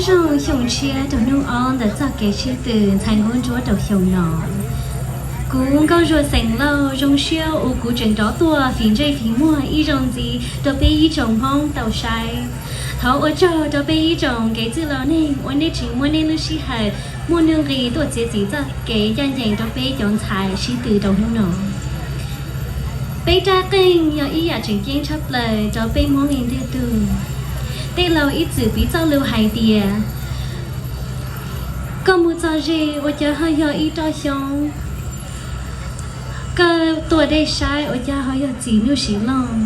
Xyoo tshiab rau hnub ob ntawm txoj kev sib tw ntxhais nkauj ntsuab rau xyoo no. Kuv Nkauj Zuag xeem Lauj zoo siab uas kuv tseem rov tuaj fim ntsej fim muag ib zaug ntxiv rau peb ib tsoom Hmoob tau saib. Thov ua tsaug rau peb ib tsoom kev txwj laus neeg uas nej tseem muab nej lub sij hawm muaj nuj nqis tuaj txiav txim txoj kev ncaj ncees rau peb cov ntxhais sib tw rau hnub no. Peb rab qeej yog ib yam tseem ceeb tshaj plaws rau peb Hmoob li ntiag tug. Tej laus ib txwm piv txoj lus hais tias, koj mus txog ze ua cas ho yog ib roj xyoob, koj tuaj dej saib ua cas ho yog txiv nuj sis loj.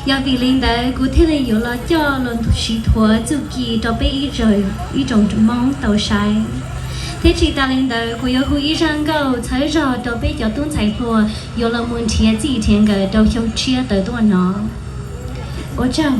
Yog vim li ntawd kuv thiaj li yuav los coj los siv thuav txuj ci rau peb ib tsoom Hmoob tau saib. Thiab tsis tas li ntawd kuv yuav hu ib zaj nkauj txhawb zog rau peb cov tub ntxhais hluas yuav los mus nrhiav txij nrhiav nkawm rau xyoo tshiab tawm tuaj no. Ua tsaug.